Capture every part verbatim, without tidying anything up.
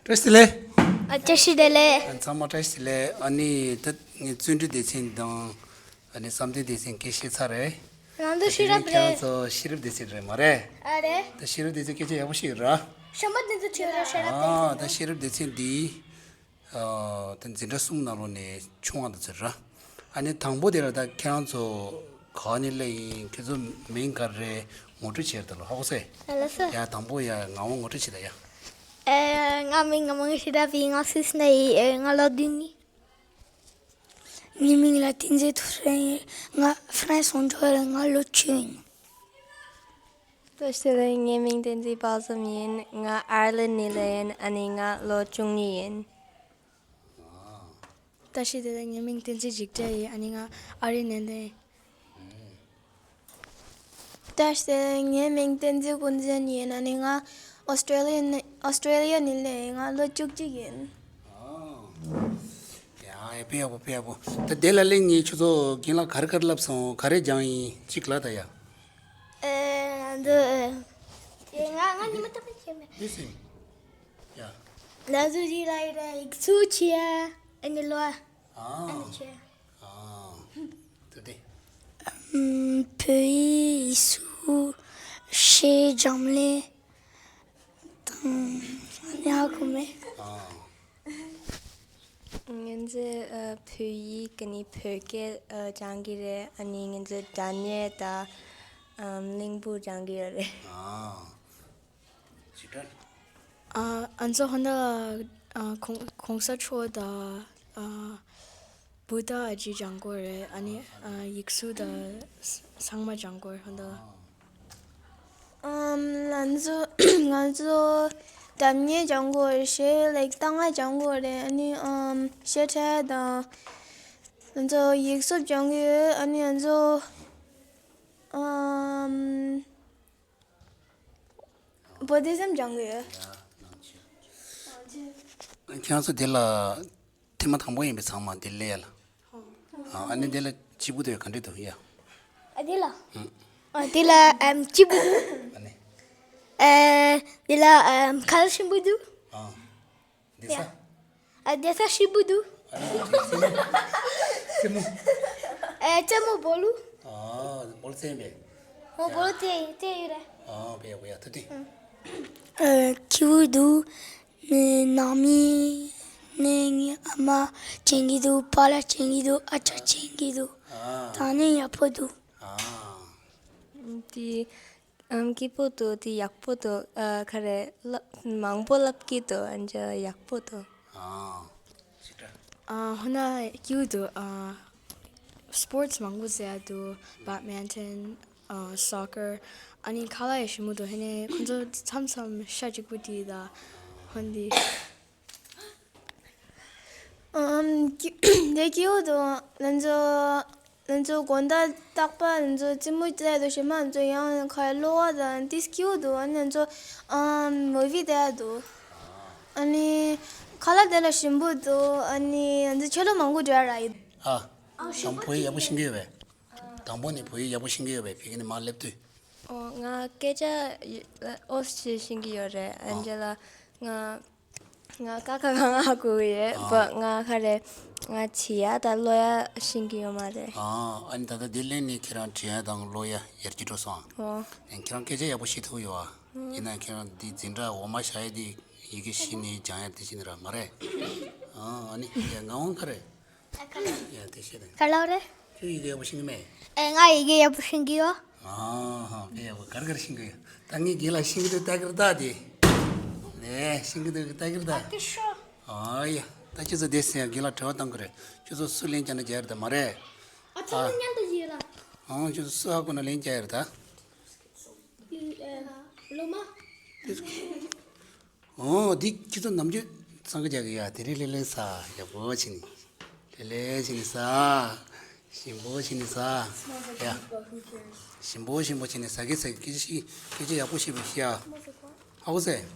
བཀྲ་ཤིས་བདེ་ལེགས། ཨ། བཀྲ་ཤིས་བདེ་ལེགས། ཨ། ཚང་མ་བཀྲ་ཤིས་བདེ་ལེགས། ཨ་ནི་ད་ངས་བརྩོན་འགྲུས་སྡེ་ཚན་དང་། ཨ་ནི་བསམ་གཏན་སྡེ་ཚན་སྐད་བཤད་ཚར་རེད། ང་ཚོ་ཤེས་རབ་རེད། ཁྱེད་རང་ཚོ་ཤེས་རབ་སྡེ་ཚན་རེད་མ་རེད། ཨ་རེད། ད་ཤེས་རབ་སྡེ་ཚན་སྐད་ཆ་ཡག་པོ་ཞིག་ར། གཞན་པ་དེ་ཚོ་བྲིས་ར། ཤེས་རབ་སྡེ་ཚན། ཨ། ད་ཤེས་རབ་སྡེ་ཚན་འདི། ཨ། ད་འཛིན་གྲྭ་གསུམ་ནང་ལོགས་ནས་ཆུང་བ་དེ་ཚོ་ར། ཨ་ནི་དང་པོ་དེ་ལ་ད་ཁྱེད་རང་ཚོ་ག་ནས་སླེབས་ཡིན། ཁྱེད་ཚོ་མིང་ག་རེ་རེད། ངོ་སྤྲོད་བྱེད་ད་ལོ། ཧ་གོ་སོང་། ཨ་ལགས་སོ། ཡ། དང་པོ་ཡ་ངག་དབང་ངོ་སྤྲོད་བྱེད་ད་ཡ། ཨེ། ང་མིང་ངག་དབང་ཤེས་རབ་ཡིན། ང་སུད་སི་ནས་ཡིན། ཨེ། ང་ལོ་བདུན་ཡིན། ངའི་མིང་ལ་བསྟན་འཛིན་ཐུབ་བསྟན་ཡིན། ང་ཧྥ་རན་སི་ཨོན་ཊ་རི་ཡོ་ལ། ང་ལོ་བཅུ་ཡིན། བཀྲ་ཤིས་བདེ་ལེགས། ངའི་མིང་བསྟན་འཛིན་དཔལ་འཛོམས་ཡིན། ང་ཨར་ལན་ནས་ལ་ཡིན། ཨ་ནི་ང་ལོ་བཅུ་གཉིས་ཡིན། བཀྲ་ཤིས་བདེ་ལེགས། ངའི་མིང་བསྟན་འཛིན་འཇིགས་བྲལ་ཡིན། ཨ་ནི་ང་ཨ་རི་ནས་ལ་ཡིན། བཀྲ་ཤིས་བདེ་ལེགས། ངའི་མིང་བསྟན་འཛིན་ཀུན་བཟང་ཡིན། ཨ་ནི་ང་ཨོ་སི་ཀྲོ་ལི་ཡ་ནས། ཨོ་སི་ཀྲོ་ལི་ཡ་ནས་ལ་ཡིན། ང་ལོ་བཅུ་གཅིག་ཡིན། ཨ། ཡ་ཡ། དཔེ་ཡག་པོ། དཔེ་ཡག་པོ། ད་དེ་ལ་སླེབས་ནས་ཁྱོད་ཚོ་རྒན་ལགས་ག་རེ་ག་རེ་བསླབས་སོང་། ག་རེ་སྦྱངས་ཡིན། གཅིག་ལབ་ད་ཡ། ཨེ། ང་ཚོ། ཨེ། ང་ང་ཉི་མ་རྟག་པར་བྱེད་མེད། འདི་སེམས། ཡ། ང་ཚོ་རི་ལ་ཡི་ར་ཡིག་གཟུགས་བྱེད་ཡ། ཨ་ནི་ལོ། ཨ། ཨ་ནི་བྱེད་ཡ། ཨ། དེ་དེ། ཨམ། བོད་ཡིག་ཡིག་གཟུགས། གཞས། རྒྱག་ལེན་དང་། ཨ་ནི་ཧ་གོ་མེད། ཨ། ང་ཚོས་ཨ་བོད་ཡིག་གི་ནི་བོད་སྐད་ཨ་སྦྱང་གི་རེད། ཨ་ནི་ང་ཚོས་སྒྲ་སྙན་དང་ཨམ་གླིང་བུ་སྦྱང་གི་ཡོད་རེད། ཨ། ཅི་འདྲ། ཨ། ང་ཚོ་ཧོན་ད་ཨ་གོང་གོང་ས་མཆོག་དང་ཨ་བུདྡྷ་ཨ་ཇི་སྦྱང་གི་ཡོད་རེད། ཨ་ནི་ཨ་ཡིག་གཟུགས་དང་ཚང་མ་སྦྱང་གི་ཡོད། ཧོན་ད། ཨམ། ང་ཚོ་ང་ཚོ་སྒྲ་སྙན་སྦྱང་གི་ཡོད་རེད། གཞས་ལའིཀ་གཏམ་ངག་སྦྱང་གི་ཡོད་རེད། ཨ་ནི་ཨམ་བཤད་གྲྭ་དང་། ང་ཚོ་ཡིག་གཟུགས་སྦྱང་གི་ཡོད། ཨ་ནི་ང་ཚོ་ཨམ། བོ་དྷི་ཛིམ་སྦྱང་གི་ཡོད། ཁྱེད་རང་ཚོ་འདི་ལ་ཐེངས་མ་དང་པོ་ཡིན་པས། ཚང་མ་འདི་སླེབས་ཡ་ལ། ཨ། ཨ་ནི་འདི་ལ་སྐྱིད་པོ་འདུག་ག་འདྲ་འདུག་ཡ། ཨ། འདི་ལ། ཨ། འདི་ལ་ཨམ་སྐྱིད་པོ་འདུག། ཨ་ནི། ཨ། འདི་ལ་ཨམ་ཁ་ལག་ཞིམ་པོ་འདུག། ཨ། བསྡད་ས། ཡ། ཨ། བསྡད་ས་ཞིམ་པོ་འདུག། ཨ་ནི་རྩེད་མོ། རྩེད་མོ། ཨ། རྩེད་མོ་སྦོ་ལོ། ཨ། སྦོ་ལོ་རྩེ་ཡིན་པས། ཨོ། སྦོ་ལོ་རྩེ་རྩེ་ཡོད་རེད། ཨ། བས་བས་ཡ། ཐུབ་བསྟན། ཨ། སྐྱིད་པོ་འདུག། ནང་མི་ནས་ངའི་ཨ་མ་མཁྱེན་གྱི་འདུག། པཱ་ལགས་མཁྱེན་གྱི་འདུག། ཨ་ཅག་མཁྱེན་གྱི་འདུག། ཨ། ད་ནི་ཡག་པོ་འདུག། ཨ། དེ། ཨམ། སྐྱིད་པོ་འདུག། དེ་ཡག་པོ་འདུག། ཨ། ག་རེ་ལབ། མང་པོ་ལབ་ཀྱི་འདུག། ཨ་ཅག་ཡག་པོ་འདུག། ཨ། ཅི་འདྲ། ཨ། ཧོན་ན་སྐྱིད་པོ་འདུག། ཨ། སི་པོར་ཊི་སི་མང་པོ་རྩེ་ཡ་འདུག། བེཌ་མིན་ཊོན། ཨ། སོ་ཀར། ཨ་ནི་ཁ་ལག་ཡང་ཞིམ་པོ་འདུག། ཧེ་ནས་ཁོང་ཚོ་མཚམས་མཚམས་ཤ་གཅིག་པུ་དེ་དང་། ཧོན་དེ། ཨམ། སྐྱིད། དེ་སྐྱིད་པོ་འདུག། ང་ཚོ་ང་ཚོ་དགོང་དག་རྟག་པར་ང་ཚོ་རྩེད་མོ་རྩེ་ཡ་འདུག། གཞན་པ་ང་ཚོ་ཡང་ག་རེ་གློག་ཀླད་དང་དེ་སྐྱིད་པོ་འདུག། ཨ་ནི་ང་ཚོ་ཨམ་མུ་ཝི་བལྟ་ཡ་འདུག། ཨ་ནི་ཁ་ལག་དེ་ལ་ཞིམ་པོ་འདུག། ཨ་ནི་ང་ཚོ་ཆོས་ལུགས་མང་པོ་འགྲོ་ཡ་རག་ཡོད། ཨ། ཨ། ཞིམ་པོ་འདུག། བོད་ཡིག་ཡག་པོ་ཤེས་ཀྱི་ཡོད་པས། དང་པོ་ནས་བོད་ཡིག་ཡག་པོ་ཤེས་ཀྱི་ཡོད་པས། ཕ་གི་ནས་མར་སླེབས་དུས། ཨོ། ང་སྐད་ཆ་ཡ་ཨོ་ཞེས་ཤེས་ཀྱི་ཡོད་རེད། ཨ། ཨན་ཇེ་ལ། ང་ང་ཀ་ཁ་ག་ང་གོ་གི་ཡོད། ཨ། བ། ང་ག་རེ། ང་བྲིས་ཡ་དང་ཀློག་ཡ་ཤེས་ཀྱི་ཡོད་མ་རེད། ཨ། ཨ་ནི་ད་ལྟ་འདི་སླེབས་ནས་ཁྱེད་རང་བྲིས་ཡ་དང་ཀློག་ཡ་ཡར་རྒྱས་འགྲོ་སོང་། ཨོ། ཨ། ཁྱེད་རང་སྐད་ཆ་ཡག་པོ་བཤད་ཐུབ་ཡོད་ཨ། ཨ། ཡིན་ནའང་ཁྱེད་རང་འདི་འཛིན་གྲྭ་འོག་མ་བཞག་ཡ་འདི་ཡི་གེ་ཤེས་ནས་སྦྱང་ཡ་དེ་བྱས་ནི་ར་མ་རེད། ཨ། ཨ་ནི་ཡ་ངག་དབང་ག་རེ། ཡ། དེ་བཤད་དང་། ག་ལབ་རེད། ཁྱོད་ཡི་གེ་ཡག་པོ་ཤེས་ཀྱི་མེད། ཨེ། ང་ཡི་གེ་ཡག་པོ་ཤེས་ཀྱི་ཡོད། ཨ་ཧ། དཔེ་ཡག་པོ། ག་རེ་ག་རེ་ཤེས་ཀྱི་ཡོད། ད་ངས་རྒན་ལགས་ཤེས་ཀྱི་འདུག་ལྟ་གི་རེད་ད་དེ། ལེ། ཤེས་ཀྱི་འདུག་ལྟ་གི་རེད་ད། ཨ་ཀི་ཤོ། ཨ་ཡ། ད་ཁྱོད་ཚོ་དེ་སེང་རྒན་ལགས་དྲི་བ་བཏང་གི་རེད། ཁྱོད་ཚོ་སུ་ལན་རྒྱག་ན་རྒྱག་རེད་ད་མ་རེད། ཨ། ཚང་མ་མཉམ་དུ་བྱེད་ར། ཨང་། ཁྱོད་ཚོ་སུ་ཧ་གོ་ན་ལན་རྒྱག་རེད་ད། ཨེ། སློབ་མ། ཨོ། འདི་ཁྱེད་ཚོ་ནམ་རྒྱུན་འཚང་ཁ་རྒྱག་གི་ཡ། དེ་རིང་ལེ་ལེ་ཟ། ཡག་པོ་བྱས་ནས། ལེ་ལེ་བྱས་ནས་ཟ། ཞིམ་པོ་བྱས་ནས་ཟ། ཡ། ཞིམ་པོ་ཞིམ་པོ་བྱས་ནས་ཟ་གི་ཟ་གི། སྐད་ཆ་ཡག་པོ་བཤད་པ་ཤེས་ཡ། ཧ་གོ་སོང་།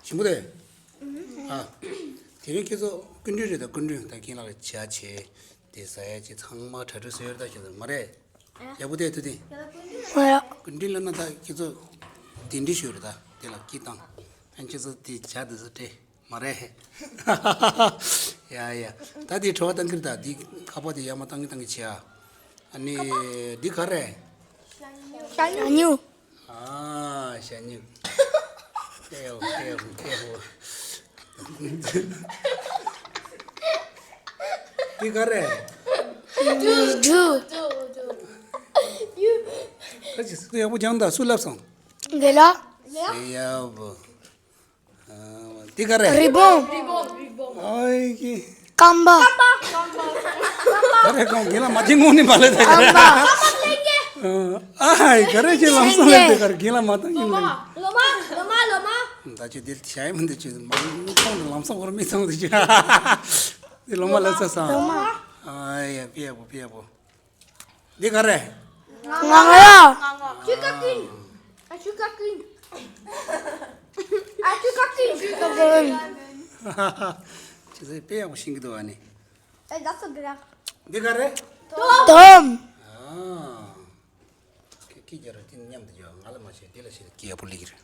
ཞིམ་པོ་རེད། ཨ། དེ་རིང་ཁྱེད་ཚོ་སྐུ་མགྲོན་རེད་ད། སྐུ་མགྲོན་ད། རྒན་ལགས་ཀྱིས་བྱས་དེ་ཟ་ཡ་ཅིག་ཚང་མ་གྲ་སྒྲིག་བཟོས་ཡོད་རེད་ད། ཁྱེད་ཚོ་མ་རེད། ཡག་པོ་བསྡད་ཐུབ་དེ། ང་ཡ། སྐུ་མགྲོན་ལབ་ན་ད་ཁྱེད་ཚོ་གདན་འདྲེན་ཞུས་རེད་ད། དེ་ལ་སྐད་བཏང་། ཨ། ཁྱེད་ཚོ་དེ་ཇ་དེ་ཚོ་སྤྲད། མ་རེད། ཡ་ཡ། ད་འདི་བྲོ་བ་བཏང་གི་རེད། ད་འདི་ཁ་པར་དེ་ཡར་མར་བཏང་གི་བཏང་གི་བྱེད་ཨ། ཨ་ནི་འདི་ག་རེད། ཤ་སྨྱུག་ཨ་ཤ་སྨྱུག་ཨེའོ་ཨེའོ་ཨེའོ། འདི་ག་རེད། འབྲུ། ཨ་ཅེ་སུ་ཡག་པོ་སྦྱངས་ད། སུ་ལབ་སོང་། འདི་ལ། ཡག་པོ། འདི་ག་རེད། རི་བོང་། ཨའི་ཀི། རྐང་པ། ག་རེ་གང་གི་ལ་མ་ཅི་ངོ་ནི་མ་ལེ་ད་ག་རེ། ཨའི་ག་རེ་ཅི་ལམ་སང་ལེ་ད་ག་རེ་གི་ལ་མ་བཏང་གི་ལེ། ལོ་མ་ལོ་མ་ལོ་མ། ད་ཅི་འདི་ཤ་ཡི་མི་འདི་ཅི་མ་མཐོང་ནི་ལམ་སང་བོར་མི་ཚང་འདི་ཅི། འདི་ལོ་མ་ལེ་ས་སང་། ཨའི་ཡ་པི་ཡ་པོ་པི་ཡ་པོ། འདི་ག་རེ། ང་ང་ཡ། ཆུ་ཀ་ཀིན། ཨ་ཆུ་ཀ་ཀིན། ཨ་ཆུ་ཀ་ཀིན། ཆུ་ཀ་ཀིན། ཁྱེད་ཚོས་དཔེ་ཡག་པོ་ཤེས་ཀྱི་འདུག་ཨ་ནི། ཨེ་ད་སོ་འདི་ར། འདི་ག་རེ། དོམ། ཨ། ཁྱེད་ཁྱེད་རྒྱ་ར་དེ་མཉམ་དུ་ཡོད། ང་ལ་མ་བྱེད་འདི་ལ་བྱེད་ཀྱི་ཡག་པོ་ལི་གི་རེད།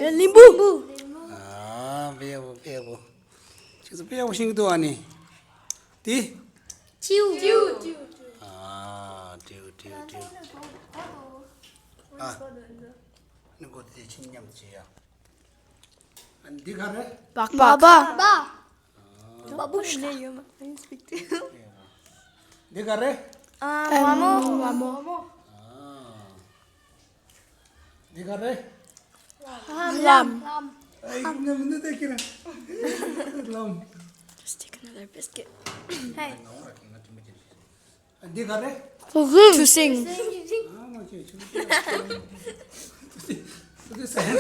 ལི་ལིམ་བུ། ཨ་དཔེ་ཡག་པོ་དཔེ་ཡག་པོ། ཁྱེད་ཚོ་དཔེ་ཡག་པོ་ཤེས་ཀྱི་འདུག་ཨ་ནི། དེ། ཅིའུ། ཅིའུ་ཅིའུ་ཅིའུ། ཨ་ཏིའུ་ཏིའུ་ཏིའུ། ཨ། ནི་གོ་དེ་ཕྱིན་མཉམ་དུ་བྱེད་ཡ། ཨ་འདི་ག་རེ། སྦག་སྦག་སྦག་སྦག། སྦག་སྦག་ལས་ཡོད་མ་རེད། འདི་ག་རེ། ཨ་མ་མོ། མ་མོ། ཨ། འདི་ག་རེ། ལམ། ལམ། ཨེ་ཡིན་ན་མི་འདུག་ད་ཁྱེད་རང་། ལམ། Just take another biscuit. Hey. འདི་ག་རེ། ཐུག་སྲིན། ཨ་མ་ཁྱེད་ཁྱེད། ཐུག་སྲིན། ཐུག་སྲིན་ཟེར།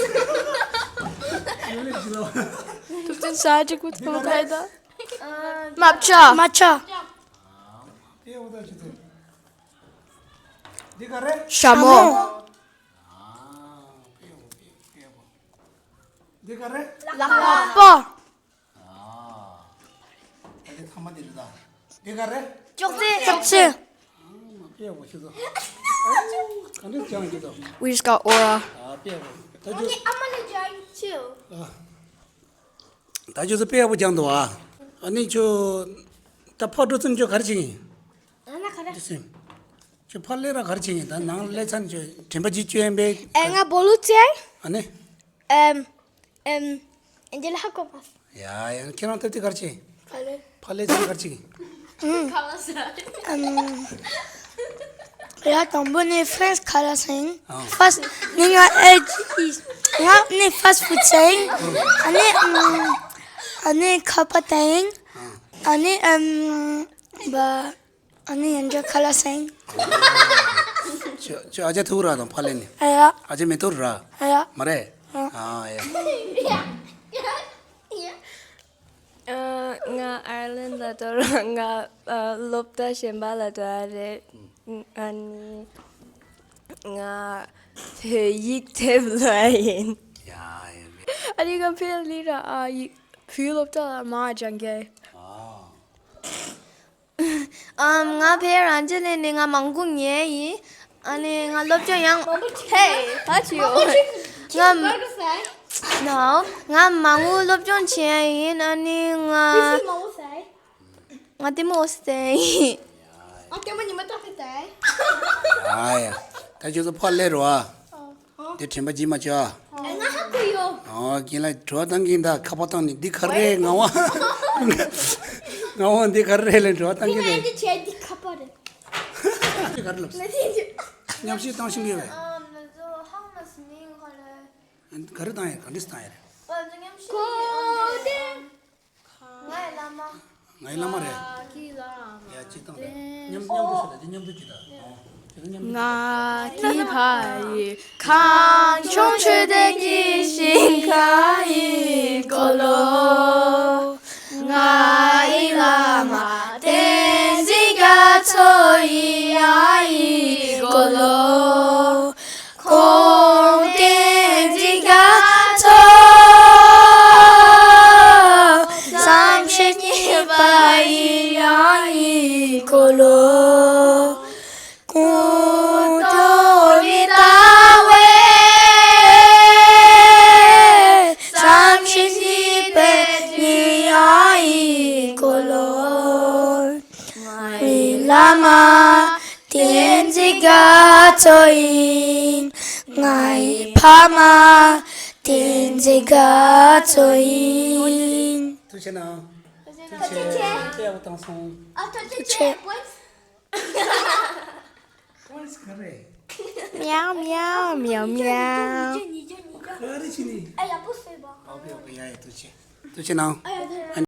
ཡོད་རེད་ཅི་ལ། ཐུག་སྲིན་ཟ་ཅིག་གུ་ཐུག་ཐལ་ད། མ་བྱ། མ་བྱ། ཨེ་འོ་ད་ཅི་ཐུག་འདི་ག་རེ། ཞྭ་མོ། ཞྭ་མོ། འདི་ག་རེ། ལག་པ། ཨ། ད་དེ་ཐ་མ་དེ་རེད་ད། འདི་ག་རེ། ཅོག་ཙེ། ཅོག་ཙེ། ཨ་མ་དཔེ་ཡག་པོ་ཤེས་སོང་། ག་འདྲ་སྦྱངས་ཀྱི་འདུག We just got aura. ཨ་དཔེ་ཡག་པོ། ད་ཅོ། ཨ་མ་ལ་སྦྱངས་ཆེ། ཨ། ད་ཅོ་ཚོ་དཔེ་ཡག་པོ་སྦྱངས་འདུག་ཨ། ཨ་ནི་ཁྱོད། ད་ཕར་འགྲོ་ཙམ་ཁྱོད་ག་རེ་བྱེད་ཀྱི་ཡིན། ཨ་ན་ག་རེ། འདི་སེམས། ཁྱོད་ཕར་སླེབས་ར་ག་རེ་བྱེད་ཀྱི་ཡིན། ད་ནང་སླེབས་ཚར་ནས་ཁྱོད་དྲན་པ་ཅིག་བཅོས་ཡིན་པས། ཨེ་ང་སྦོ་ལུག་ཅན། ཨ་ནི། ཨེམ། ཨེམ། ཨེན་ཇེ་ལ་ཧ་གོ་མ། ཡ་ཡ་ཁྱེད་རང་སྟབས་བདེ་ག་རེ་བྱེད། ཕ་ལེ། ཕ་ལེ་ཚོ་ག་རེ་བྱེད། ཨམ། ཡ་དང་པོ་ནས་ཧྥ་རན་སི་ཁ་ལག་ཟ་ཡིན། ཨ། ཧྥ་སི་ནི་ང་ཨེ་ཅི་ང་ནི་ཧྥ་སི་ཕུད་ཟ་ཡིན། ཨ་ནི་ཨམ། ཨ་ནི་ཁ་པར་ལྟ་ཡིན། ཨ་ནི་ཨམ། བ། ཨ་ནི་ཡང་འདྲ་ཁ་ལག་ཟ་ཡིན། ཁྱོད་ཁྱོད་ཨ་ཅག་ཐུག་ར་དང་ཕ་ལེ་ནི། ཨ་ཡ། ཨ་ཅག་མེ་ཏོག་ར། ཨ་ཡ། མ་རེད། ཨ། ཨ་ཡ། ཨ། ང་ཨར་ལན་ལ་འགྲོ་ར། ང་ཨ་སློབ་གྲྭ་གཞན་པ་ལ་འགྲོ་ཡ་རེད། ཨ་ནི་ང་བོད་ཡིག་དེབ་ཀློག་ཡ་ཡིན། ཡ་ཡ། ཨ་ནི་ང་ཕེ་ལི་ར་ཨ་ཡིག་བོད་སློབ་གྲྭ་ལ་མ་སྦྱང་གི། ཨ། ཨམ། ང་ཕེ་རང་ཅི་ནས་ནི་ང་མང་པོ་ཉལ་ཡིན། ཨ་ནི་ང་སློབ་སྦྱོང་ཡང་། ཧེ། ད་ཅི་ཡོད། ང་། ནའོ། ང་མང་པོ་སློབ་སྦྱོང་བྱེད་ཡ་ཡིན། ཨ་ནི་ང་། ང་ལྟད་མོ་ཟེར་ཡིན། ཨ་ལྟད་མོ་ཉི་མ་ཏོག་ཏོ་ཟེར། ཨ་ཡ། ད་ཁྱོད་ཚོ་ཕར་སླེབས་རོགས་ཨ། དེ་དྲན་པ་བརྗེད་མ་བྱ། ང་ཧ་གོ་ཡོད། ཨོ་རྒན་ལགས་དྲི་བ་བཏང་གིན་ད་ཁ་པར་བཏང་ནས་འདི་ག་རེ་རེད་ངག་དབང་། ངག་དབང་འདི་ག་རེ་རེད་ལབ་དྲི་བ་བཏང་གིན་འདི་རེད། ང་འདི་བྱས་འདི་ཁ་པར་རེད། འདི་ག་རེ་ལབ་སོང་། མཉམ་ཞིབ་བཏང་བཞིན་ཡོད་པས། ག་རེ་བཏང་ཡ་ག་འདྲས་བཏང་ཡ་རེད། ང་ཡི་བླ་མ། ང་ཡི་བླ་མ་རེད། ཡ་གཅིག་བཏང་རེད། མཉམ་མཉམ་དུ་ཞུ་དང་དེ་མཉམ་དུ་གྱིས་དང་། ང་གི་ཕ་ཡི་གངས་ལྗོངས་ཆོས་ལྡན་གྱི་ཞིང་ཁ་ཡི་འཁོར་ལོ། ང་ཡི་བླ་མ་བསྟན་འཛིན་རྒྱ་མཚོ་ཡི་ཡ་ཡི་འཁོར་ལོ། ཁོང་བསྟན་འཛིན་རྒྱ་མཚོ། བསམ་ཤེས་གཉིས་པ་ཡི་ཡང་ཡི་འཁོར་ལོ། ཁོང་དོ་མི་ལྟ་བའི། བླ་མ་བསྟན་འཛིན་དགའ་ཚོར་ཡིན། ང་ཡི་ཕ་མ་བསྟན་འཛིན་དགའ་ཚོར་ཡིན། ཐུགས་རྗེ་གནང་། ཐུགས་རྗེ་ཆེ། ཐུགས་རྗེ་ཆེ། ཨ་ཐུགས་རྗེ་ཆེ། ཐུགས་རྗེ་ཆེ། Points ག་རེ། མྱའུ་མྱའུ་མྱའུ་མྱའུ། ག་རེ་བྱེད་ནི། ཨ་ཡག་པོ་བཟོས་པ། ཨོ་ཁེ་ཨོ་ཁེ། ཡ་ཡ། ཐུགས་རྗེ་ཆེ། ཐུགས་རྗེ་གནང་། ཨ་ཡ།